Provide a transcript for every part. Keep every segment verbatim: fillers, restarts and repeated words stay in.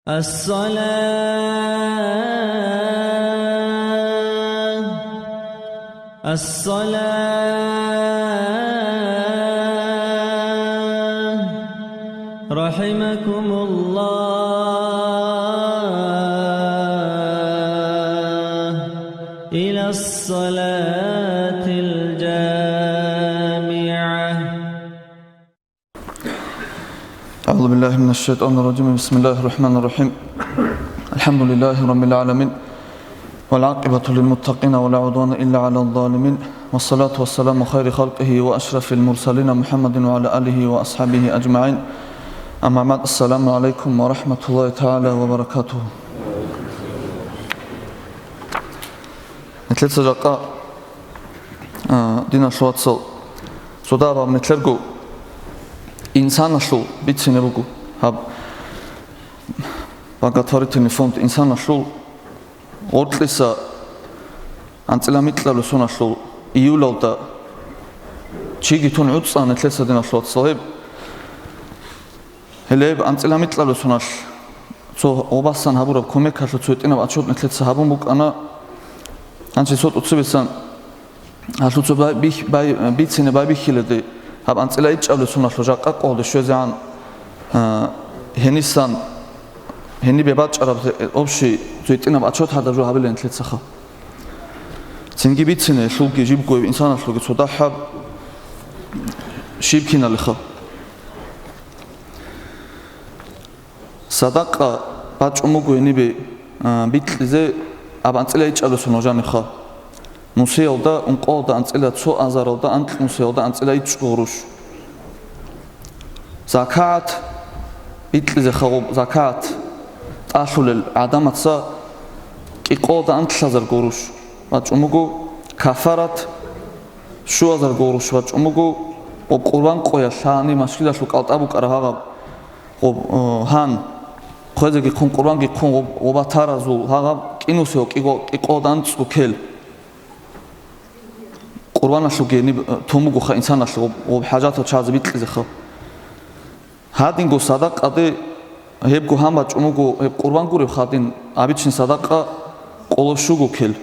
الصلاة، الصلاة، رحمكم الله، إلى الصلاة الجامعة. أعوذ بالله من الشيطان الرجيم. بسم الله الرحمن الرحيم. الحمد لله رب العالمين. والعاقبة للمتقين ولا عدوان إلا على الظالمين. والصلاة والسلام خير خلقه وأشرف المرسلين محمد وعلى آله وأصحابه أجمعين. أما بعد. السلام عليكم ورحمة الله تعالى وبركاته. Нилъеца жакъа, а, диналъул вацал, цо дагьаб нилъерго инсаналъул бицине буго. Гьаб благотворительный фонд инсаналъул гъоркьиса анцӀила микьаб соналъул июлалда чиги тун гӀуцӀа нилъеца, диналъул вацал, гьеб Гьеле гьеб анцӀила микьаб соналъ цо гъобасан гьабураб кумекалъул цо гьитӀинаб отчет нилъеца гьабун букӀана. Гьанже цо тӀоцебесан гьалъул цо бай-, бих-, бай-, бицине байбихьиладе, гьаб анцӀила ичӀаб соналъул жакъа къоялде щвезегӀан, а, гьенисан, гьенибе бачӀараб общий цо гьитӀинаб отчет гьадаб жо гьабила нилъецаха. Цинги бицине гьелъулги жибго инсаналъулги цо дагьаб щиб киналиха. Садакъа бачӀун буго гьенибе, а, бикьизе аб анцӀила ичӀаб соналъул жанибха. Нусиялда, ункъоялда анцӀила цо азаралда анкь нусиялда анцӀила ичӀго гъурущ. ЗакагӀат бикьизе хагъуб, закагӀат тӀалъулел гӀадамаца кӀикъоялда анкьазарго гъурущ бачӀун буго, кафарат щуазарго гъурущ бачӀун буго, ва къурбан къоялъ гьаниб машгидалъул кӀалтӀа букӀараб гьагъаб Гъоб-, о, гьан, хъвезеги хъун, къурбанги хъун, гъоб-, гъоба таразул гьагъаб кӀинусев кӀиго-, кӀикъоялда анцӀго кел. Къурбаналъулги гьениб, э, тун бугоха инсаналъ гъоб-, гъоб хӀажатал чагӀазе бикьизеха. Гьадинго садакъаде гьебго гьан бачӀун буго, гьеб къурбан гуреб хадин, обычный садакъа къоло щуго кел.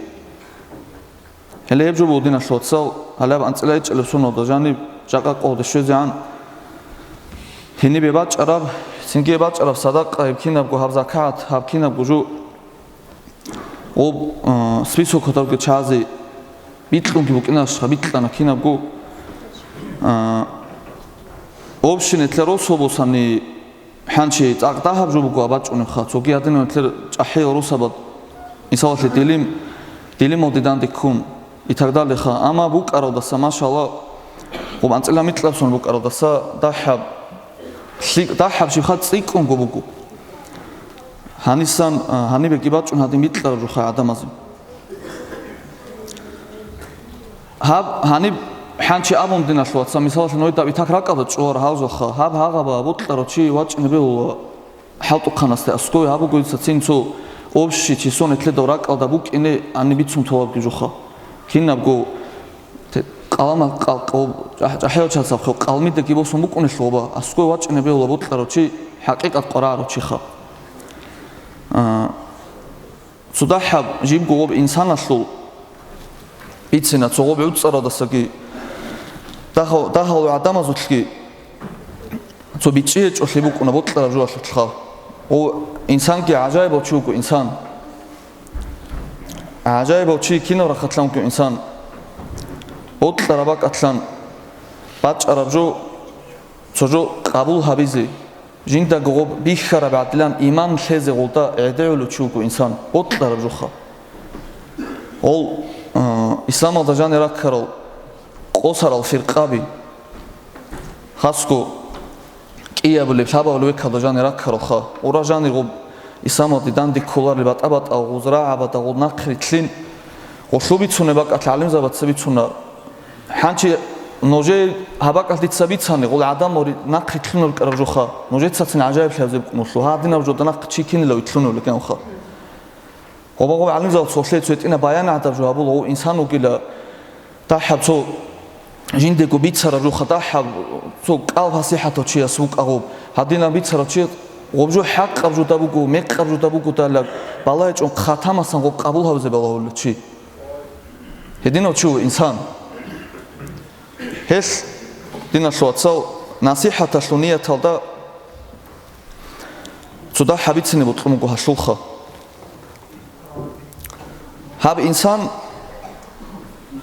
Гьеле гьеб жо буго, диналъул вацал, гьалаб анцӀила ичӀаб соналда жаниб жакъа къоялде щвезегӀан гьенибе бачӀараб, цинги бачӀараб садакъа, гьеб кинабго гьаб закагӀат, гьаб кинабго жо гъоб, а, списокалдаги чагӀазе бикьунги букӀиналъха, бикьана кинабго, а, общий нилъер росу босани, ХӀанчи цӀакъ дагьаб жо буго абачӀунебха, цоги гьадинаб нилъер чӀахӀиял росабаз, мисалалъе, Делим, Делималде данде ккун и так далее-ха. Амма букӀаралдаса, машалла, гъоб анцӀила микьаб сон букӀаралдаса дагьаб, лъи-, дагьаб щибха цӀикӀкӀунго буго. Гьанисан, а, гьанибеги бачӀун гьадин бикьараб жо-ха гӀадамазе. Гьаб гьаниб хӀанчи абун, диналъул вацал, мисалалъе, нойда итак ракӀалда чӀолар гьалжалха, гьаб гьагъаба бокьарав чи вачӀине бегьула хӀалтӀухъанасде аскӀове, гьаб буго дица цин цо общий число нилъеда ракӀалда букӀине гьаниб бицун толарабги жо-ха. Кинабго те-, къалама-, къал-, къо-, чӀах-, чӀахӀиял чагӀаца къалмидаги босун букӀунелъул гъоба, аскӀове вачӀине бегьула бокьарав чи, хӀакъикъат къварагӀарав чи-ха. А, Цо дагьаб жибго гъоб инсаналъул бицина, цо гъоб гӀуцӀаралдасаги дагьав-, дагьав гӀадамазулъги цо бичӀчӀи гьечӀолъи букӀуна бокьараб жоялъулъха. Гъов инсанги гӀажаибав чи вуго инсан. ГӀажаибав чи кинав рахъалъан вуго инсан. Бокьараб бакӀалъан бачӀараб жо, цо жо къабул гьабизе. Жиндаго гъоб бихьараб гӀадилан иман лъезе гъолда гӀедегӀулев чи вуго инсан, бокьараб жо-ха. Гъол, а, исламалда жанир раккарал къосарал фиркъаби, хасго кӀиябулеб, лъабабулеб векалда жанир раккарал-ха. Гъура жанир гъоб исламалде данде кколарел батӀа-батӀа гъоз рагӀабада гъол нахърилълъин, гъолъул бицунеб бакӀалъ гӀалимзабаца бицуна, ХӀанчи нужее гьаб бакӀалъ дица бицани, гъол гӀадамал ри-, нахъ итлъунел рукӀараб жо-ха, нужецацин гӀажаиблъи гьабзе букӀунулъул, гьадинаб жо данахъ чи кинилав итлъунев лекӀанха. Гъоба-гъоб гӀалимзабаца гьолъие цо гьитӀинаб баян гӀадаб жо гьабула, гъов инсан вугила, дагьаб цо жиндего бицараб жо-ха, дагьаб цо кӀал-пасихӀатав чияс вукӀа гъоб, гьадинаб бицарав чи Гъоб жо хӀакъаб жо да буго, мекъаб жо да буго далеб, балагьичӀун хъатамасан гъоб къабул гьабизе балагьула чи. Гьединав чи вуго инсан. Гьелъ, диналъул вацал, насихӀаталъул нияталда цо дагьаб бицине бокьун буго гьалъулха. Гьаб инсан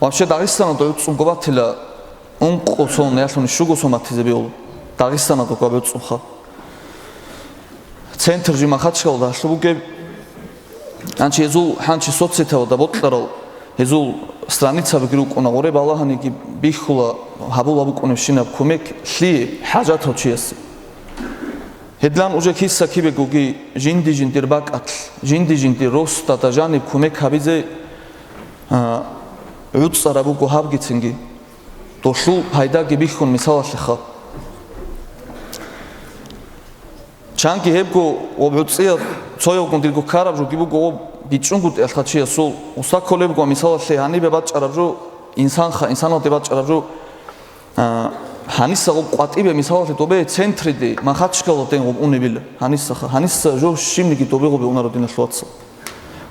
вообще Дагъистаналда гӀуцӀунго батила, ункъо сон, ялъуни щуго сон батизе бегьула Дагъистаналда гьаб гӀуцӀунха. Центр жи Махачкалада гьалъуб бугеб, гьанчи гьезул, гьанчи соцсеталда бокьарал гьезул страницабиги рукӀуна, гъоре балагьаниги бихьула, гьабула букӀунебщинаб кумек лъие, хӀажатав чиясе. Гьедлъан уже киса-кибегоги жинди-жиндир бакӀалъ, жинди-жиндир росдада жаниб кумек гьабизе, а, гӀуцӀараб буго гьабгицинги. Долъул пайдаги бихьун мисалалъеха. Чанги гьебго ва гӀуцӀияб цоявгун дирго ккараб жоги буго ва бичӀчӀунгутӀиялъха чиясул. Уса кколебго мисалалъе гьанибе бачӀараб жо, инсанха, инсаналде бачӀараб жо, А, гьаниса гъуб къватӀибе, мисалалъе, добе центриде, Махачкалалден гъуб унебила, гьанисаха, гьаниса жо щибниги добе гъубе унаро, диналъул вацал.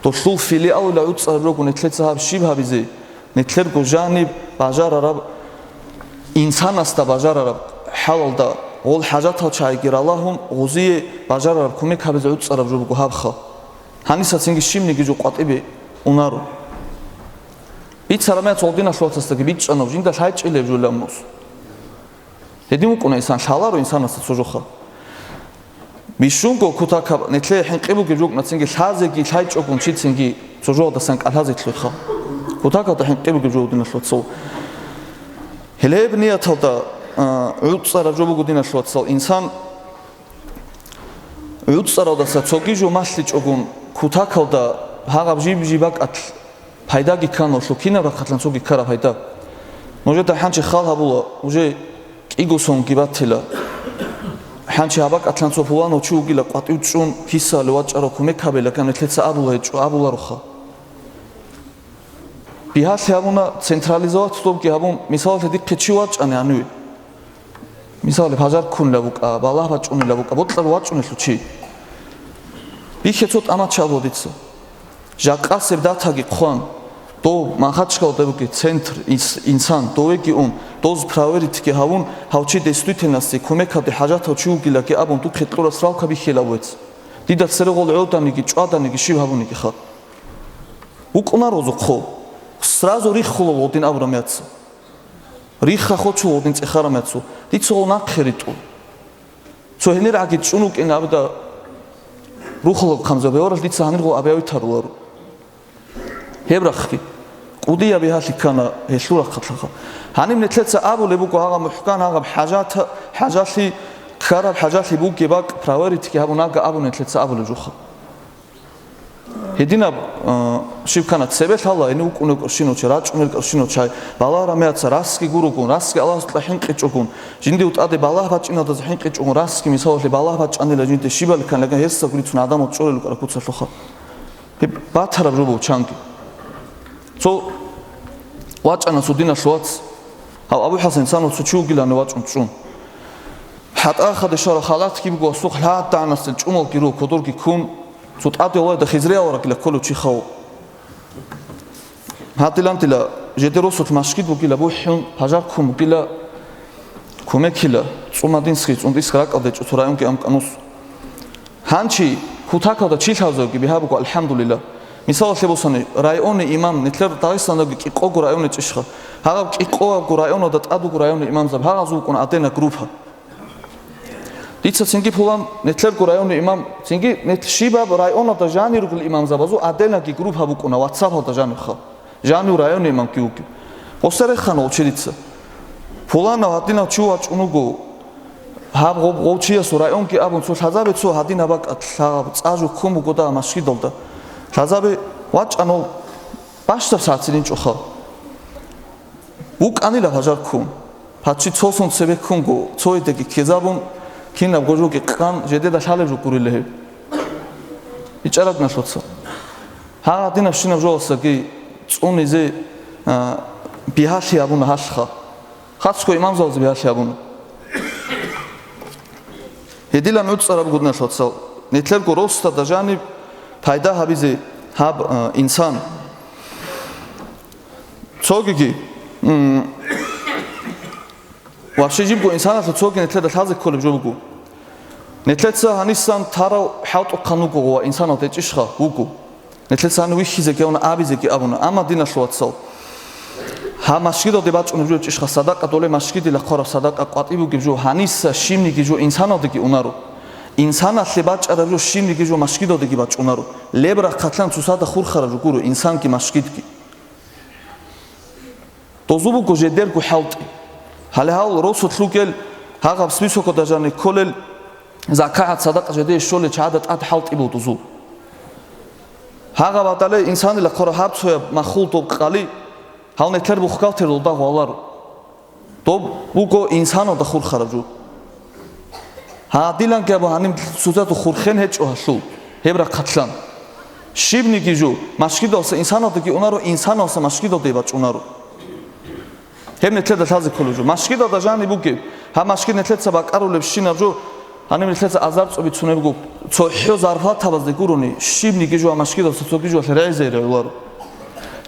Долъул филиалила гӀуцӀараб рого нетлъеца гьаб щиб гьабизе, нетлъерго жаниб бажарараб, инсанасда бажарараб хӀалалда, гъол хӀажатал чагӀиги ралагьун, гъозие бажарараб кумек гьабизе гӀуцӀараб жо буго гьабха. Гьаниса цинги щибниги жо къватӀибе унаро. Бицараб мехалъ гъол диналъул вацасдаги бичӀчӀанав жинда лъайчӀилеб жолеб мус. Гьедин вукӀуна инсан, лъаларо инсанасда цо жоха. Бищунго кутакаб нетлъее хӀинкъи бугеб жо букӀуна цинги лъазеги лъайчӀогун чи цинги цо жоялдасан кӀалъазе лъугьиха. Кутакалда хӀинкъи бугеб жо, диналъул вацал. Гьеле гьеб нияталда, а, гӀуцӀараб жо буго, диналъул вацал, инсан гӀуцӀаралдаса цоги жо малъичӀогун кутакалда гьагъаб жиб-жиб бакӀалъ пайдаги кканалъул кинаб рахъалъан цоги ккараб пайда. Нужеда хӀанчи хал гьабула, уже кӀиго сонги батила. ХӀанчи гьаб бакӀалъан цо пуланав чи вугила къватӀив чӀун, кисали вачӀарав кумек гьабила кан, нилъеца абула гьечӀо, абулароха. Бигьалъи гьабуна, централизовать добги гьабун, мисалалъе, дихъе чи вачӀани гьаниве. Мисалалъе, пажар ккунила букӀа, балагь бачӀунила букӀа, бокьарав вачӀунелъул чи. Бихье цо тӀамача абула дица. Жакъасеб датаги хъван, дов Махачкалда бугеб центр, ис-, инсан, довеги ун, доз проверитьги гьавун, гьав чи действительности кумекалде хӀажатав чи вугилаги абун духъе кьурас ралка бихьила вец. Дида цере гъол гӀоданиги, чӀваданиги, щиб гьабунигиха. ВукӀунаро зухъо. Сразу риххула гъодин абураб яц. Рихха хочула гъодин цӀехараб яцу. Дица гъов нахъе ритӀу. Цо гьенир гӀаги чӀун вукӀин абда рухулаб хъанзабе варал дица гьанир гъов абиявитаруларо. Гьеб рахъги. КӀудияб бигьалъи ккана гьелъул рахъалъаха. Гьаниб нилъеца абулеб буго гьагъаб мухӀкан, гьагъаб хӀажат-, хӀажалъи, ккараб хӀажалъи бугеб бакӀ, проверитьги гьабун ага абун нилъеца абулеб жуха. Гьединаб, а, щиб ккана, цебе лъала, гьенив вукӀунев къурщинав чай, рачӀунел къурщинав чай, балагь рамеяца расги гурогун, расги Аллагьасукьа хӀинкъичӀогун, жиндив тӀаде балагь бачӀинадаз хӀинкъичӀогун, расги, мисалалъе, балагь бачӀанила жинде щибали кканилан гьесда гурицун гӀадамал чӀолел рукӀараб куцалъуха. Гьеб батараб жо буго чанги. Цо вачӀана цо диналъул вац, гьав Абу ХӀасан цан цо чи вугилан вачӀун чӀун. ХӀатӀа хадур халатги буго, асухъ лъадагӀанасел чӀумалги руго, кодорги ккун, цо тӀаде валайда хизрияларагила кколев чи хав. Гьадилан дила жеде росулъ машгид бугила бухӀун, пажар ккун бугила, кумекила, цӀумадинсги, цӀундисги ракӀалде чӀо цо районги амканус. Гьанчи кутакалда чи лъазавги бигьа буго, алхӀамдулилла. Мисалалъе босани, районный имам, нилъер Дагъистаналдаги кӀикъого район гьечӀищха. Гьагъаб кӀикъоябго районалда тӀад буго районный имамзаб, гьагъазул букӀун отдельна группа. Дица цинги пулан, нилъерго районный имам, цинги нилъ щибаб районалда жанир ругел имамзабазул отдельнаги группа букӀуна, ватсапалда жанивха. Жанив районный имамги вугев. Гъоса рехана гъов чи дица. Пуланав гьадинав чи вачӀун вуго, гьаб гъоб-, гъов чиясул районги абун, цо лъазабе цо гьадинаб бакӀалъ гьагъаб цӀа жо ккун буго дагьа машгидалда. Лъазабе вачӀанал бащдаб сагӀат цилин чӀоха. ВукӀанила пажар ккун. Гьачи цо сон цебе ккунго, цоидаги ккезабун, кинабго жоги къан, жедеда лъалеб жо гурила гьеб. ИчӀараб налъуца. Гьагъа гьадинабщинаб жоялдасаги цӀунизе, а, бигьалъи гьабуна гьалъха. Хасго имамзабазе бигьалъи гьабуна. Гьедилан гӀуцӀараб гудналъ, вацал, нилъерго росдада жаниб пайда гьабизе гьаб, а, инсан. Цогиги, м, вообще жибго инсаналъул цоги нилъеда лъазе кколеб жо буго. Нилъеца гьанисан тарав хӀалтӀухъан вуго ва инсанал течӀищха вуго. Нилъеца гьанив вихьизеги абуна, абизеги абуна. Амма, диналъул вацал, гьаб машгидалде бачӀунеб жо чӀищха садакъа, доле машгидила хъвараб садакъа къватӀиб бугеб жо, гьаниса щибниги жо инсаналдеги унаро. Инсаналъе бачӀараб жо щибниги жо машгидалдеги бачӀунаро. Леб рахъалъан цоцазда хурхараб жо гуро инсанги машгидги. Дозу буго жедерго хӀалтӀи. Гьале гьал росулъ ругел, гьагъаб списокода жаниб кколел, закагӀат, садакъа жедее щолел чагӀада тӀад хӀалтӀи буго дозул. Гьагъаб гьадале инсанила хъвараб гьаб цояб махул доб къали, гьал нилъер бухгалтер долда гъваларо. Доб буго инсаналда хурхараб жо. Гьадиланги абун гьаниб цоцазда хурхен гьечӀо гьалъул, гьеб рахъалъан. Щибниги жо, машгидалса инсаналдаги унаро, инсаналса машгидалде бачӀунаро. Гьеб нилъеда лъазе кколеб жо. Машгидалда жаниб бугеб, гьаб машгид нилъеца бакӀарулебщинаб жо, гьаниб нилъеца азар цӀуби цунеб буго, цохӀо зарплатабазде гурони, щибниги жо гьаб машгидалса цоги жоялъе регӀизе регӀуларо.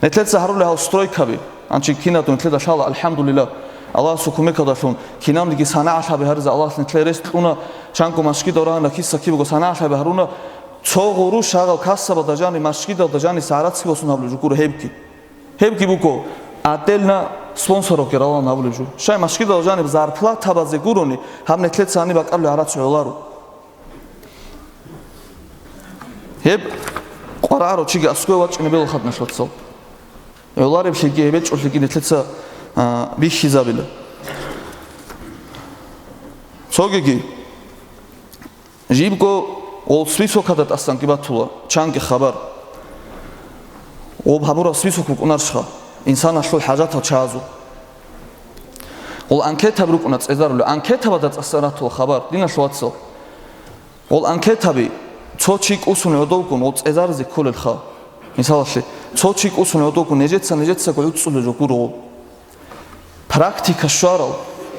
Нилъеца гьарулел гьал стройкаби, анчи кинабго нилъеда лъала, алхӀамдулиллагь, Аллагьасул кумекалдалъун, кинабниги санагӀалъаби гьаризе Аллагьас нилъее рес кьуна, чанго машгидал рагьана, киса-кибего санагӀалъаби гьаруна, цо гъурущ гьагъал кассабалда жаниб, машгидалда жаниб сагӀрацги босун гьабулеб жо гуро гьебги. Гьебги буго, отдельно спонсоралги ралан гьабулеб жо. Щай машгидал жаниб зарплатабазе гурони, гьаб нилъеца гьаниб бакӀарулеб гӀарац гӀоларо. Гьеб къварагӀарав чиги аскӀове вачӀине белгьадна лъоцал. ГӀолареблъиги гьеб гьечӀолъиги нилъеца, а, бихьизабила. Цогиги. Жибго гъол списокада тӀасанги батула, чанги хабар. Гъоб гьабураб список букӀунарщха, инсаналъул хӀажатал чагьазул. Гъол анкетаби рукӀуна цӀезарулел, анкетабада тӀасан ратула хабар, диналъул вацал. Гъол анкетаби цо чи кӀусун гӀодовгун гъол цӀезаризе кколелха. Мисалалъе, цо чи кӀусун гӀодовгун нижеца-нижецаго гӀуцӀулел жо гуро гъол. Практика щварал,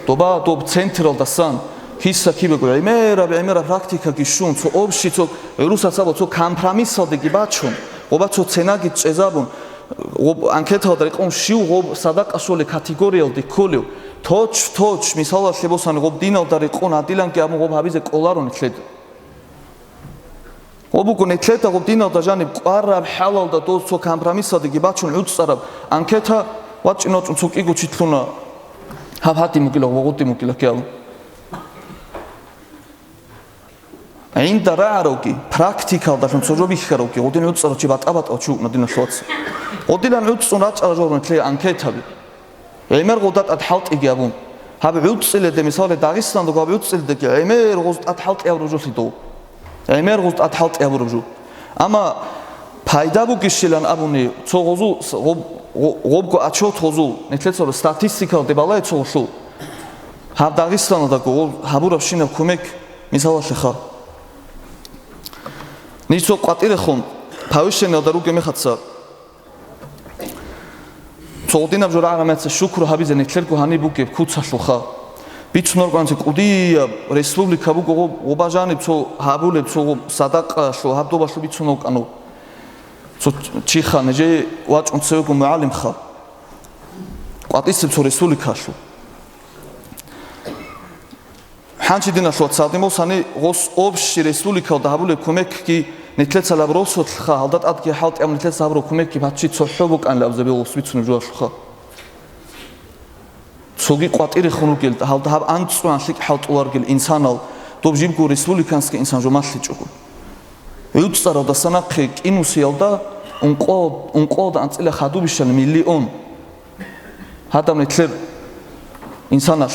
доба-доб централдасан, киса-кибего гӀемераб-гӀемераб практикаги щун, цо общий, цо гӀурусацаго цо компромиссалдеги бачун, гъоба цо ценаги чӀезабун, гъоб анкеталда рекъон щив гъоб садакъа щолеб категориялде кколев, точ-в-точ, мисалалъе босани, гъоб диналда рекъон гьадиланги абун гъоб гьабизе кӀоларо нилъеда. Гъоб буго нилъеда гъоб диналда жаниб кӀвараб хӀалалда доз цо компромиссалдеги бачун гӀуцӀараб анкета, вачӀин-вачӀун цо кӀиго чи лъуна, гьаб гьадин бугила, гъоб гъудин бугила ккеялъ. ГӀинда рагӀаравги, практикалдалъун цо жо бихьаравги, гъудин гӀуцӀарав чи батӀа-батӀав чи вукӀуна, диналъул вацал. Гъудилан гӀуцӀун рачӀарал жо гуро нилъее анкетаби. ГӀемер гъозда тӀад хӀалтӀиги абун. Гьаб гӀуцӀиледе, мисалалъе, Дагъистандаго гьаб гӀуцӀиледеги гӀемер гъоз тӀад хӀалтӀи абураб жо лъидав. ГӀемер гъоз тӀад хӀалтӀи абураб жо. Амма пайда бугищилан абуни, цо гъозул с-, гъоб-, гъо-, гъобго отчет гъозул, нилъеца статистикалде балай цо гъолъул. Гьаб Дагъистаналдаго гъол гьабурабщинаб кумек, мисалалъеха. Ниж цо къватӀирехун, повышениялда ругеб мехаца, цо гъудинаб жо рагӀараб мехаца шукру гьабизе нилъерго гьаниб бугеб куцалъулха. Бицунаргванце кӀудияб республика буго гъоб, гъоба жаниб цо гьабулеб, цо гъоб садакъаялъул, гьаб добалъул бицунав вукӀанав. Цо чиха, нижее вачӀун цевего мугӀалимха. КъватӀисеб цо республикалъул. ХӀанчи, диналъул вацал, гьадин босани, гъос общий республикалда гьабулеб кумекги, нилъеца лаб росулъха, гьалда тӀадги хӀалтӀи абун нилъеца гьабураб кумекги баччи цохӀо букӀанилан абизе бегьулас бицунеб жоялъулха. Цоги къватӀирехун ругел, гьалда гьаб анцӀгоян лъикӀ хӀалтӀуларгел инсанал, доб жибго республиканский инсан жо малъичӀого. ГӀуцӀаралдаса нахъе кӀинусиялда ункъо-, ункъоялда анцӀила хадубищали миллион. Гьадаб нилъер инсаналъ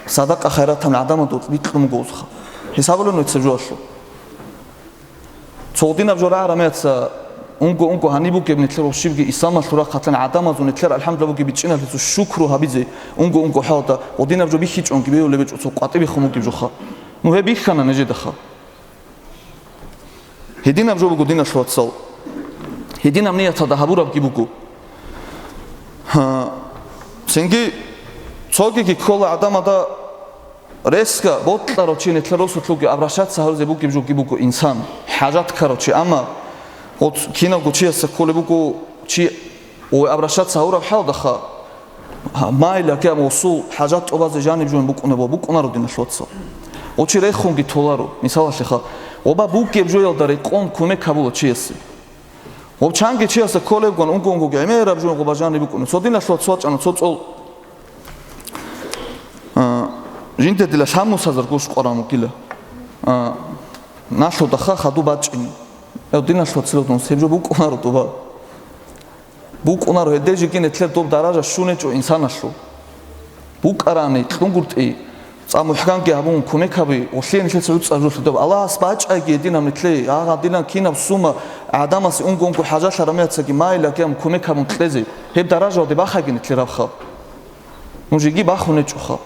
садакъа-хайратаб гӀадамазда бикьун буго гъозха. ХӀисабулеб нуца жоялъул. Цо гъудинаб жо рагӀараб мехаца, унго-унго гьаниб бугеб нилъер вощибги исламалъул рахъалъан гӀадамазул нилъер, алхӀамдулиллагь, бугеб бичӀчӀиналъе цо шукру гьабизе, унго-унго хӀалда гъудинаб жо бихьичӀонги бегьулеб гьечӀо цо къватӀибехун бугеб жоха. Ну, гьеб бихьана нижедаха. Гьединаб жо буго, диналъул вацал. Гьединаб нияталда гьабурабги буго. Гьа, цинги цогиги ккола гӀадамазда Резко бокьарав чи нилъер росулъ вугев, обращаться гьаризе бугеб жоги буго инсан, хӀажат ккарав чи, амма гъоц-, кинавго чиясда кколеб буго чи, ой, обращаться гьавураб хӀалдаха, гьа, майилаги гьаб гъосул хӀажат тӀубазе жаниб жо букӀунеб ва букӀунаро, диналъ вацал. Гъо чи рехунги толаро, мисалалъеха, гъоба бугеб жоялда рекъон кумек гьабула чиясе. Гъоб чанги чиясда кколебгун, унго-унгоги гӀемераб жо гъоба жаниб букӀуна. Цо диналъ вац вачӀана цо цӀол. А, жинда дила лъамусазар гуш къваран вукӀила. А, налъудаха хадуб бачӀин. Гьев диналъ вацал дун, гьеб жо букӀунаро тӀуба. БукӀунаро, гьелде жеги нилъер доб даража щунечӀо инсаналъул. БукӀарани, кьунгуртӀи, цӀа мухӀканги гьабун, кумек гьаби, гъолъие нилъеца гӀуцӀа жо лъидаб. Аллагьас бачӀайги гьединаб нилъее, гьагъадилан кинаб сума гӀадамасе унго-унго хӀажалъараб мехацаги майилаги гьабун кумек гьабун кьезе, гьеб даражаялде бахайги нилъер гьабха. Нужеги бахун гьечӀоха.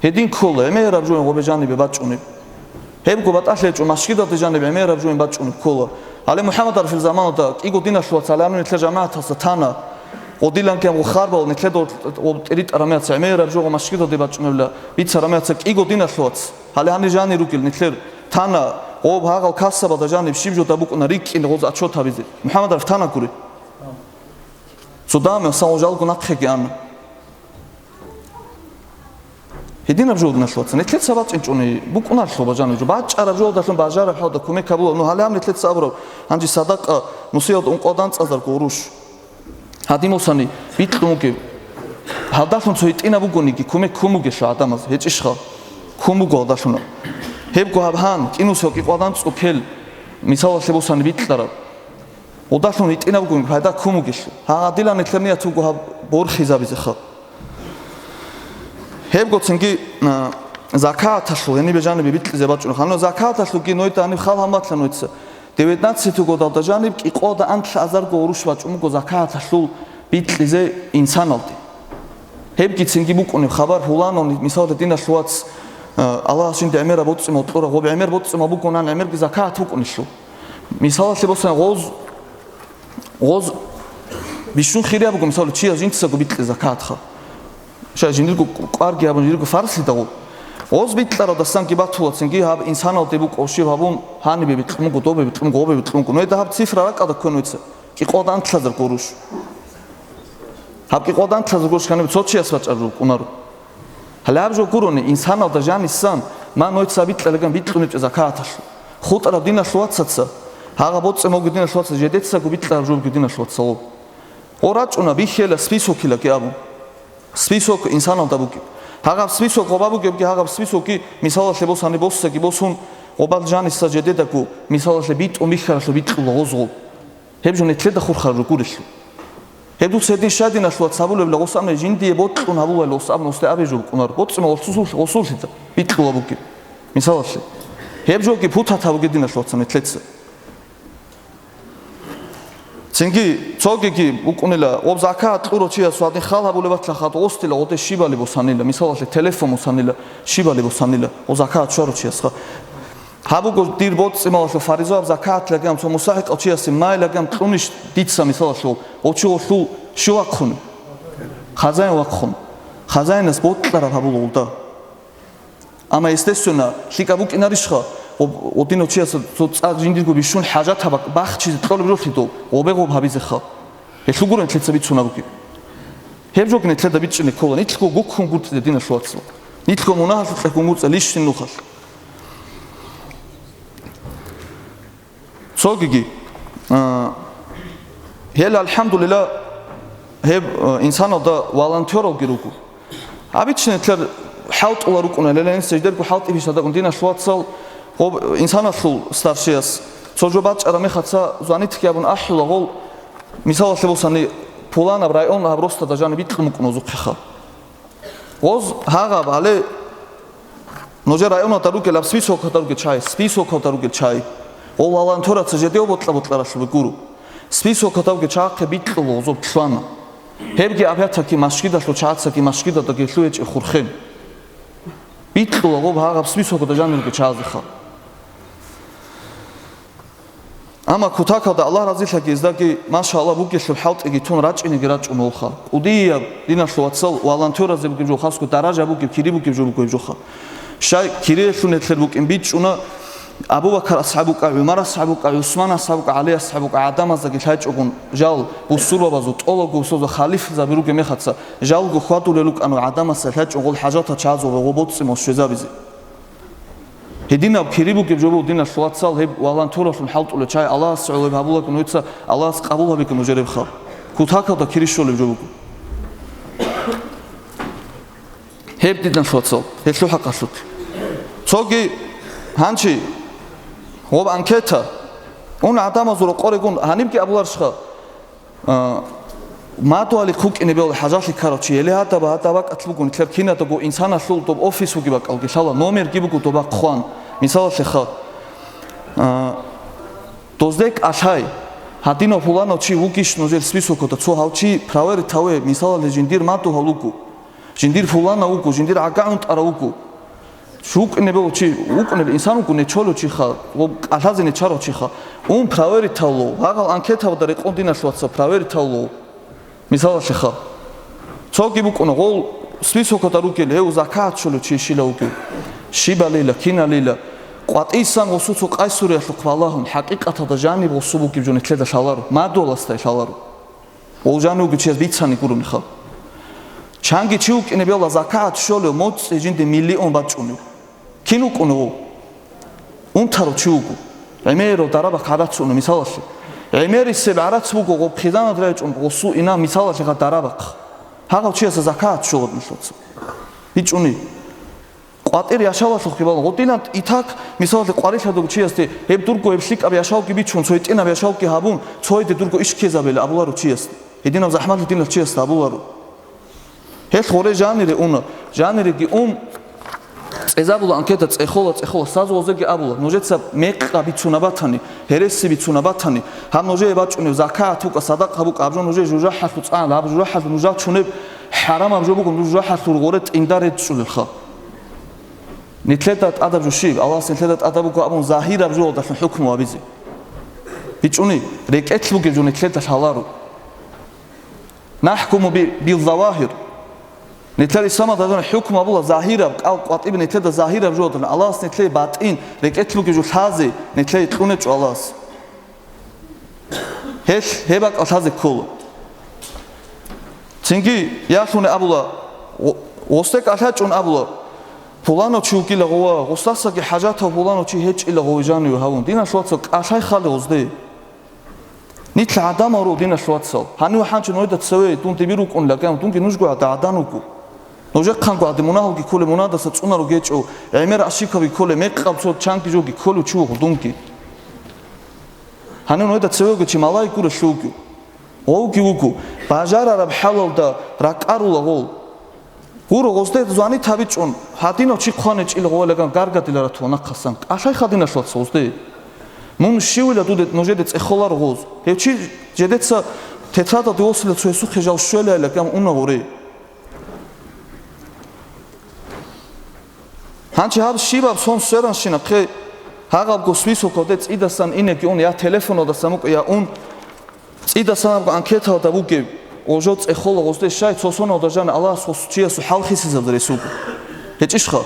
Гьедин ккола, гӀемераб жоян гъобе жанибе бачӀунеб. Гьебго батӀалъи гьечӀо, машгидалде жаниб гӀемераб жоян бачӀунеб ккола. Гьале МухӀаммад Арфил заманалда кӀиго диналъул вацал гьанив нилъер жамагӀаталъа тана, гъодилан кӀиябго харбал нилъеда гъоб тӀиритӀараб мехаца гӀемераб жо гъо машгидалде бачӀунебла бицараб мехаца кӀиго диналъул вац. Гьале гьанир жанир ругел нилъер тана, гъоб гьагъал касабалда жаниб щиб жода букӀуна рикӀкӀине гъоз отчет гьабизе. МухӀаммад Арф тана гури. Цо дагьаб мехсан гъо жалго нахъеги ана. Гьединаб жо диналъул вацал. Нилъеца бачӀинчӀони букӀунарлъу бажанаб жо. БачӀараб жоялдалъун бажараб хӀалда кумек гьабула. Ну, гьале гьаб нилъеца абураб, гьанже садакъа нусиялда ункъоялда анцӀазарго гъурущ. Гьадин босани, бикьун бугеб. Гьалдалъун цо гьитӀинаб бугониги, кумек ккун бугелъул гӀадамаз, гьечӀищха? Ккун буго гьалдалъун. Гьебго гьаб гьан, кӀинусев кӀикъвадан цӀукел, мисалалъе босани бикьараб. Гьудалъун гьитӀинаб бугониги, пайда ккун бугелъул. Гьагъадилан нилъер ният буго гьаб борхизабизеха. Гьебго цинги, а, закаталъул гьенибе жанибе бикьизе бачӀуна. Гьанив закаталъулги нойда гьаниб хал гьаматлъа нойца. Девятнадцать годалда жаниб кӀикъода анлъазарго гъурущ бачӀун буго закаталъул бикьизе инсаналде. Гьебги цинги букӀунеб хабар, гьуланав, мисалда, диналъул вац, а, Аллагьас жинда гӀемераб боцӀимал кьура, гъоб гӀемер боцӀимал бугонан гӀемерги закат букӀунелъул. Мисалалъе босани гъоз, гъоз бищун хирияб буго, мисалалъе, чияс жинцаго бикьи закатха. Ша жиндирго кӀварги гьабун, жиндирго фарзлъидал. Гъоз бикьарадасанги батулацинги гьаб инсаналде букӀов щиб гьабун, гьанибе бикьун буго, добе бикьун буго, гъобе бикьун буго. Нойда гьаб цифра ракӀалда кквен вуца, кӀикъода анлъазар гъурущ. Гьаб кӀикъода анлъазар гъурущ гьанибе цо чияс бачӀараб жо букӀунаро. Гьале гьаб жо гурони, инсаналда жанисан, ма нойца бикьалаган бикьунеб чӀезакааталъу. ХутӀараб диналъул вацаца, гьагъа боцӀи моги диналъул ваца, жедецаго бикьараб жо буги диналъул вацало. О рачӀуна, бихьела списокилаги абун. Список инсаналда бугеб. Гьагъаб список гъоба бугебги, гьагъаб списокги, мисалалъе босани, боссаги босун, гъобал жаниса жедедаго, мисалалъе, битӀун бихьаралъу бикьула гъозгъо. Гьеб жо нетлъеда хурхараб жо гурелъул. Гьеб дуца гьедин щай диналъ вац гьабулеб лагъус абуни, жиндие бокьун гьабулел гъус абуни, гъусде абе жо букӀунар. БоцӀима гъурцузул гъусуллъида бикьула бугеб. Мисалалъе. Гьеб жоги путат гьабуге диналъ ваца нетлъеца. Цинги цогиги букӀунила, гъоб закат кьурав чиясул гьадин хал гьабулеб батла хадуб гъустила, гъоде щибали бусанила, мисалалъе, телефон бусанила, щибали бусанила, гъо закат чварав чиясха. Гьаб буго дир боцӀцӀималалъул фаризояб закат лагам, цо мусахӀикъав чиясе май лагам кьунищ дица, мисалалъул, гъочи гъолъул щив вахъун? Хазаин вахъун. Хазаинас бокьараб гьабула гъулда. Амма, естественно, лъикӀаб букӀинарищха, гъо-, гъодинав чияс цо цӀакъ жиндирго бищун хӀажатаб бахчизе кьолеб жолъидал, гъобе гъоб гьабизеха. Гьелъул гурен лъица бицунаб бугеб. Гьеб жоги нилъеда бичӀчӀине ккола, нилъго гуккун гурцӀизе диналъул вацал. Нилъго мунагьалъукьа гун гурцӀа лищин нухалъ. Цогиги, а, гьел, алхӀамдулилла, гьеб, а, инсаналда волонтералги руго. Гьабичи нилъер хӀалтӀула рукӀуна, леланиса жидерго хӀалтӀи бихьадакӀун диналъул вацал, гъоб-, инсаналъул старшияс цо жо бачӀараб мехаца звонитги абун ахӀула гъол, мисалалъе босани, пуланаб район гьаб росда дажани бикьун букӀун озухъеха. Гъоз гьагъаб гьале нужер районада ругел аб списокалда ругел чай, списокалда ругел чай. Гъол волонтераца жедев бокьа-бокьаралъубе гуро. Списокалда ругел чагӀахъе бикьула гъозоб лъугьана. Гьебги аб ятаки машгидалъул чагӀацаги машгидалда гьелъу гьечӀеб хурхен. Бикьула гъоб гьагъаб списокалда жанир ругел чагӀазеха. Амма кутакалда, Аллагь разилъаги издаги, машалла, бугелъул хӀалтӀиги тун рачӀинеги рачӀун волха. КӀудияб диналъул вацал волонтеразе бугеб жо, хасго даража бугеб, кири бугеб жо бугеб жоха. Щай кириялъул нилъер букӀин бичӀчӀуна, Абу Бакар асхӀаб вукӀа, ГӀумар асхӀаб вукӀа, ГӀусман асхӀаб вукӀа, ГӀали асхӀаб вукӀа, гӀадамаздаги лъачӀогун жал бусурбабазул, тӀолабго гьесдазул халифзаби ругеб мехаца, жалго хьвадулел рукӀана гӀадамазда лъачӀого гъол хӀажатал чагӀазул гъо боцӀцӀимал щвезабизе. Гьединаб кири бугеб жо буго, диналъул вацал, гьеб волонтералъун хӀалтӀулев чагӀи Аллагьасе гӀолеб гьабулаго нужеца, Аллагьас къабул гьабеги нужер гьеб хаб. Кутакалда кири щолеб жо буго. Гьеб, диналъул вацал, гьелъул хӀакъалъулъ. Цоги гьанчи, гъоб анкета, ун гӀадамазул рокъорегун гьанибги абуларищха, а, мадугьали хъукӀине бегьула хӀажалъи ккарав чи, гьеле гьадаб, гьадаб бакӀалъ буго, нилъер кинадаго инсаналъул доб офис вугеб бакӀалги лъала, номерги буго доба хъван. Мисалалъеха, а, дозде кӀалъай, гьадинав пуланав чи вугищ нужер списокода, цо гьав чи проверить гьаве, мисалалъе, жиндир мадугьал вуго. Жиндир пуланав вуго, жиндир гӀагагӀун тӀарав вуго. ВукӀунеб чи, вукӀунеб инсан вуго, нечолев чиха, ва кӀалъазе нечарав чиха. Ун проверить гьавло, гьагъал анкетабада рекъон, диналъул вацал, проверить гьавло. Мисалалъеха. Цоги букӀуна, гъол списокода ругел, гьев закагӀат щолев чи щила вугев. Щибалила, киналила. КъватӀисан гъосул цо къайсуриялъухъ балагьун, хӀакъикъаталда жаниб гъосул бугеб жо нилъеда лъаларо, мадугьаласдай лъаларо. Гъол жанивги чияс бицани гурониха. Чанги чи вукӀине бегьула закагӀат щолев, моцӀи жинде миллион бачӀунев. Кин вукӀунев гъов? Унтарав чи вуго. ГӀемерав дарабахъ гӀарац уна, мисалалъе. ГӀемерисеб гӀарац буго гъоб хъизанат райчӀун гъосул инан, мисалалъе, гъа дарабахъ. Гьагъав чиясда закагӀат щола, диналъул вацал. БичӀчӀуни. КъватӀир яшавалъухъги балун. Гъодинан итак, мисалалъе, къварилъадав чиясде гьеб дурго гьеб лъикӀаб яшавги бичун, цо гьитӀинаб яшавги гьабун, цояде дурго иш ккезабила абуларо чиясде. Гьединаб захӀмалъи динал чиясда абуларо. Гьелъ гъоре жанире уна. Жаниреги ун, цӀезабула анкета, цӀехола, цӀехола, сазулазеги абула: нужеца мекъа бицуна батани, гьереси бицуна батани, гьаб нужее бачӀунеб закагӀат букӀа, садакъа букӀа, гьаб жо нужее жужахӀалъу цӀан, гьаб жужахӀалъу нужа чунеб хӀарамаб жо буго, нуж жужахӀалъур гъоре тӀинда речӀчӀулелха. Нилъеда тӀадаб жо щиб? Аллагьас нилъеда тӀадаб буго абун, загьираб жоялдалъун хӀукму гьабизе. БичӀчӀуни, рекӀелъ бугеб жо нилъеда лъаларо. Нахкуму би-, билзавагьир. Нилъер исламалда жаниб хӀукму гьабула загьираб, кӀал къватӀибе нилъеда загьираб жоялдалъун. Аллагьас нилъее батӀин, рекӀелъ бугеб жо лъазе, нилъее кьунечӀо Аллагьас. Гьелъ гьеб бакӀалъазе ккола. Цинги ялъуни абула, гъо-, гъосде кӀалъачӀун абула: пуланав чи вукӀила гъова, гъосдасаги хӀажатав пуланав чи гьечӀила гъове жаниве гьавун. Диналъул вацал, кӀалъай хали гъозде. Нилъ гӀадамал руго, диналъул вацал. Гьанив хӀанчи нужеда цеве дун дибир вукӀунила, гьанив дунги нужго гӀада гӀадан вуго. Нужехъанго гӀаде мунагьалги кколеб, мунагьалдаса цӀунаро гьечӀо, гӀемер ошибкаби кколеб, мекъаб цо чанги жоги кколев чи вуго дунги. Гьанив нужеда цевего чи малаик гурелъул вуго. Гъовги вуго, бажарараб хӀалалда ракӀарула гъов. Гуро, гъозде звонить гьабичӀун, гьадинав чи хъван гьечӀила гъовалаган гаргадила ратула нахъасан. КӀалъай хадиналъ ваца гъозде. Мун щивила дуде, нужеде цӀехоларо гъоз. Гьев чи жедеца тетрадалде восила цо гьесухъе жал щвелайлаган уна гъоре. Гьанчи гьаб щибаб сон сверанщинахъе, гьагъабго списокалде цӀидасан инеги ун, я телефоналдасан букӀа, я ун, цӀидасан абго анкеталда бугеб, гъожо цӀехола гъозде щай, цо соналда жан Аллагьас гъос чиясул хӀал хисизаб рес буго. ГьечӀищха?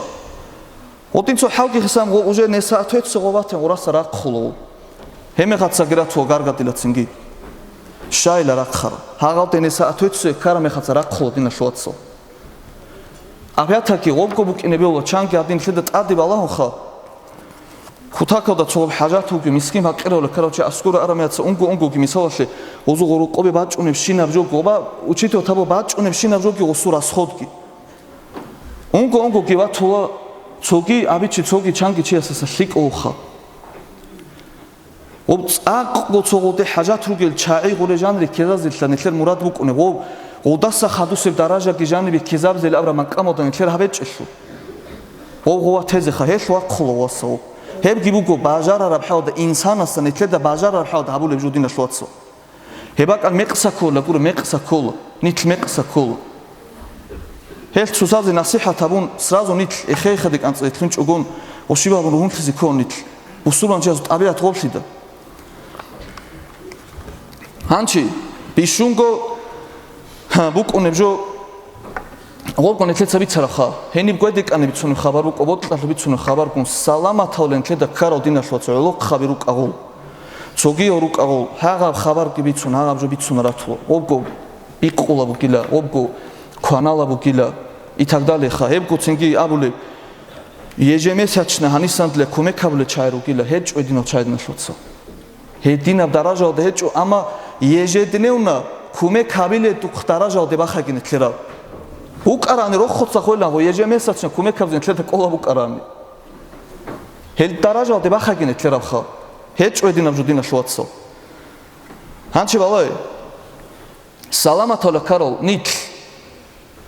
Гъодин цо хӀалги хисан гъо уже несоответствие гъо батен гъураса рахъула гъо. Гьемехацаги ратула гаргадила цинги. Щайила рахъара. Гьагъалде несоответствие ккара мехаца рахъула диналъул вацал. Опять-таки, гъобго букӀине бегьула, чанги гьадин лъида тӀаде балагьуха. Кутакалда цо хӀажат вугев, мискин-пакъирав лакарав чи аскӀура арамеяца унго-унгоги, мисалалъе, гъозу гъорокъобе бачӀунебщинаб жо, гъоба учитель таба бачӀунебщинаб жоги гъосул расходги. Унго-унгоги ватула цоги абичи, цоги чанги чиясаса лъикӀ вуха. Гъоб цӀакъго цо гъоде хӀажат ругел чагӀи гъуре жанире ккезазелъа нилъер мурад букӀунеб, гъоб гъодаса хадусеб даражаги жанибе ккезабизел абра макъамалда нилъер гьабечӀелъул. Гъов гъова тезеха, гьелъ вахъула васав. Гьебги буго бажарараб хӀалда, инсанасда нилъеда бажарараб хӀалда гьабулеб жо диналъ вацал. Гьеб бакӀал мекъса ккола, гуро, мекъса ккола, нилъ мекъса ккола. Гьелъ цоцазе насихӀат гьабун, сразу нилъ эхе-эхеде кӀанцӀе лъунчӀогон, гъошиб гьабун ругьунлъизе ккола нилъ. Бусурманчиясул тӀабигӀат гъоблъида. Гьанчи, бищунго, гьа, букӀунеб жо, Гъоркьун нилъеца бицараха, гьениб гведекӀани бицунеб хабар букӀа, бокьалъуб бицунеб хабаргун, саламаталда нилъеда ккарал, диналъул вацал, гӀолохъаби рукӀа гъол, цогиял рукӀа гъол, гьагъаб хабарги бицун, гьагъаб жо бицун ратула, гъобго бикъула бугила, гъобго кванала бугила, и так далее ха. Гьебго цинги абулеб, ежемесячно гьанисандила кумек гьабулел чагӀи ругила, гьечӀо гьединал чагӀи, диналъул вацал. Гьединаб даражалда гьечӀо, амма ежедневно кумек гьабиледухъ даражалде бахагин лъерал. БукӀарани рохоца хвеланго, ежемесячно кумек гьабзин лъеда кӀола букӀарани. Гьел даражалде бахагин лъерабха. ГьечӀо гьединаб жо, диналъул вацал. Гьанчи балай, саламаталда ккарал нилъ.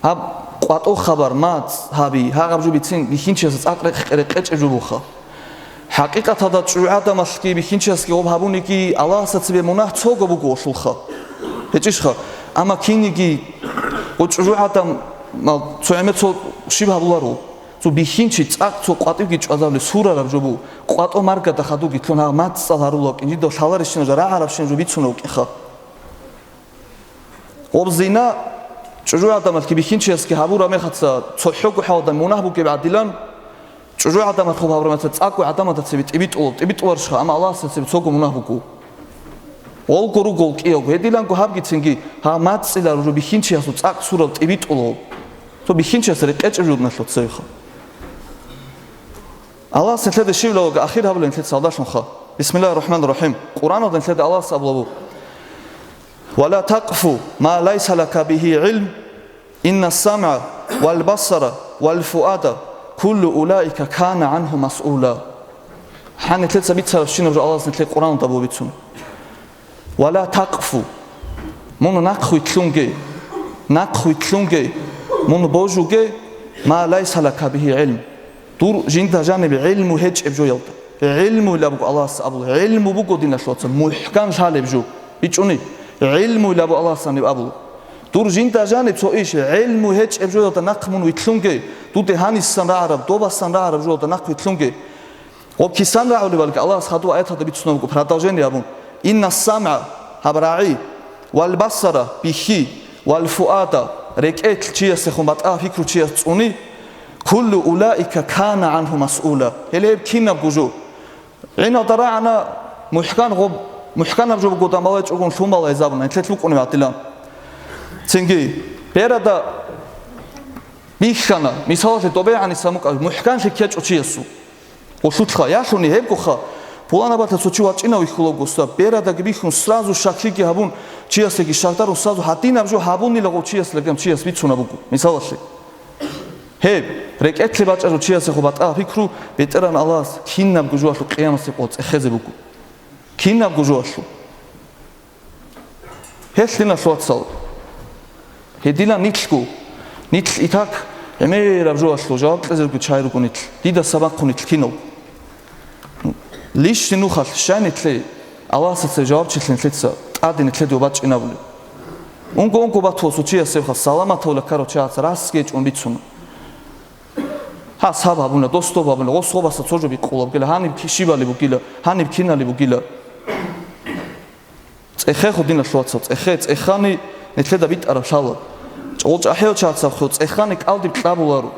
Гьаб къватӀо хабар, мацӀ гьаби, гьагъаб жо бицин бихьинчиясда цӀакъ рекъ-, рекъечӀеб жо буха. ХӀакъикъаталда чӀужугӀадамалъги бихьинчиясги гъоб гьабуниги Аллагьасда цебе мунагь цого буго гъолъулха. ГьечӀищха? Амма киниги гъо чӀужугӀадам, мал, цо гӀемер цо щиб гьабуларо? Цо бихьинчи цӀакъ цо къватӀивги чӀвазабли сурараб жо бу, къватӀо маргада хадуги лъун гьагъ мацӀал гьарула вукӀин, жидав лъаларищина жо, рагӀарабщина жо бицуна вукӀинха. Гъоб зина чӀужугӀадамалъги бихьинчиясги гьабураб мехаца цохӀого хӀалда мунагь бугеб гӀадилан, чӀужугӀадамалъ гъоб гьабураб мехаца цӀакъго гӀадамазда цебе тӀибитӀулаб, тӀибитӀуларищха, амма Аллагьасда цебе цого мунагь буго. Гъолго руго гъол кӀиявго, гьедиланго гьабги цинги, гьаб мацӀила руго бихьинчиясул цӀакъ сурал тӀибитӀулаб. Цо бихьинчияс рекъечӀеб жо, диналъул вацал, цевеха. Аллагьас нилъеда щивлавага ахир гьабулеб нилъеца гьалдалъунха. Бисмиллагьир рахӀманир рахӀим. Къуръаналда нилъеда Аллагьас абулабу: «Ва ла такъфу ма лайса лака бигьи гӀилм, инна самгӀа вал басара вал фуада куллу улаика кана гӀангьу масъула». ХӀа нилъеца бицарабщинаб жо Аллагьас нилъее Къуръаналда абулеб бицун. «Ва ла такъфу». Мун нахъвилълъунге, нахъвилълъунге, мун божуге, «ма лайса лака бигьи гӀилм». Дур жинда жаниб гӀилму гьечӀеб жоялда. ГӀилмуйилан буго Аллагьас абула. ГӀилму буго, диналъул вацал, мухӀкан лъалеб жо. БичӀчӀуни, гӀилмуйилан буго Аллагьас гьаниб абула. Дур жинда жаниб цо иш, гӀилму гьечӀеб жоялда нахъ мун вилълъунге, дуде гьанисан рагӀараб, добасан рагӀараб жоялда нахъ вилълъунге. Гъоб кисан рагӀулеб балги, Аллагьас хадув аяталда бицунеб буго продолжение абун: «Инна самгӀа», гьаб рагӀи, «вал басара», бихьи, «вал фуада», рекӀелъ чиясехун батӀа пикру чияс цӀуни, «куллу улаика кана гӀангьу масъула». Гьеле гьеб кинабго жо. ГӀиналда рагӀана мухӀкан гъоб, мухӀканаб жо буго, дамалайчӀогун лъумалайзабуна, нилъелъ вукӀунеб гӀадилан. Цинги, берада бихьана, мисалалъе, добе гӀаниса мукӀа, мухӀканлъи ккечӀо чиясул. Гъолъулъха, ялъуни гьебгоха, пуланабалъа цо чи вачӀинав вихьулаго, берадаги бихьун, сразу щаклъиги гьабун, чиясеги щакдарун, сразу гьадинаб жо гьабунила гъов чияслаги гьаб чияс бицунаб буго, мисалалъе. Гьеб, рекӀелъе бачӀарав чиясехун батӀа пикру БетӀергьан Аллагьас кинабго жоялъул къиямасеб къо цӀехезе буго. Кинабго жоялъул. Гьелъ, диналъул вацал, гьединан нилъго, нилъ итак гӀемераб жоялъул жаваб кьезе руго чагӀи руго нилъ, дидаса бахъун нилъ кинал. Лищи нухалъ щай нилъе, Аллагьасда цебе жавабчилъи нилъеца тӀаде нилъеде бачӀинабулеб. Унго-унго батула цо чиясевха, саламатавла ккарав чагӀаца расги гьечӀун бицуна. Гьас гьаб гьабуна, дос доб гьабуна, гъос гъобаса цо жо бикъулаб бугила, гьаниб ки-, щибали бугила, гьаниб кинали бугила. ЦӀехехъо, диналъул вацал, цӀехе, цӀехани нилъеда битӀараб лъала. ЧӀолчӀахӀиял чагӀацахъо цӀехани кӀалдиб кьабуларо.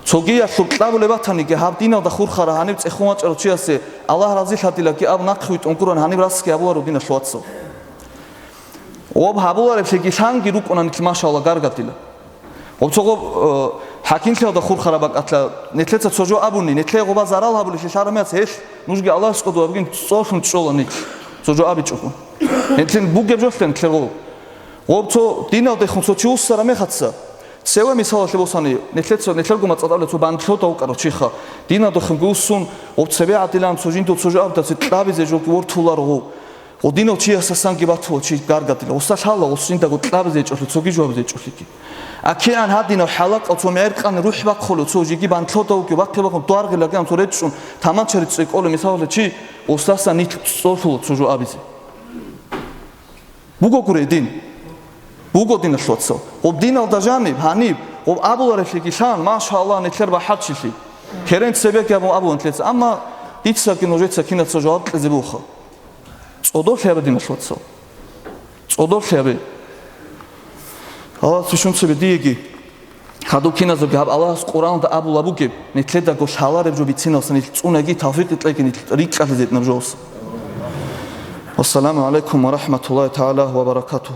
Цогиялъуб кьабулеб батаниги, гьаб диналда хурхара гьаниб цӀехун вачӀарав чиясе Аллагь разилъадилаги аб нахъвитӀун гуран гьаниб расги гьабуларо, диналъул вацал. Гъоб гьабулареблъиги лъанги рукӀуна нилъ, машалла, гаргадила. Гъоб цо гъоб, э, хӀакимлъиялда хурхараб бакӀалъа, нилъеца цо жо абуни, нилъее гъоба зарал гьабулелъи лъарамияц гьелъ, нужги Аллагьас кӀодо абгин цӀолъун чӀола нилъ, цо жо абичӀого. Гьелъин бугеб жолъа нилъер гъоб. Гъоб цо диналдехун цо чи вуссараб мехаца, цеве мисалалъе босани, нилъеца, нилъерго мацӀалда абулеб цо бандлъода вукӀарав чиха, диналдехунги вуссун, гъоб цебе гӀадилан цо жиндул цо жо абдалъи кьабизе жоги вортуларо гъов. Гъодинав чиясасанги батула чи гаргадила. Гъоса лъала, гъос жиндаго кьабизе гьечӀолъи, цоги жо гьабизе гьечӀолъиги. А кигӀан гьадинав хӀалакъав цо мегӀеркъани рухӀ бахъулев, цо жеги бантлъода вугев, бахъе-бахъун дугьаргъи лагеан цо речӀчӀун, таманча рецӀцӀой кӀолев, мисалалъе, чи гъосдасан нилъ цӀолъула цо жо абизе. Бугогури дин. Буго, диналъул вацал. Гъоб диналда жаниб, гьаниб, гъоб абулареблъиги лъан, машалла, нилъер бахӀарчилъи. Керен цебеги абун абула нилъеца. Амма дицаги нужеца кинаца жаваб кьезе буха. ЦӀодорлъи гьабе, диналъул вацал. ЦӀодорлъи гьабе. Аллагьас вищун цебе диеги, хадуб киназулги гьаб Аллагьас Къуръаналда абулаб бугеб, нилъедаго лъалареб жо бициналдаса нилъ цӀунаги, тавфикъ кьеги нилъ рикӀкӀалъизе наб жоялдаса. Вассаламу гӀалайкум ва рахӀматуллагьи тагӀала ва баракатугьу.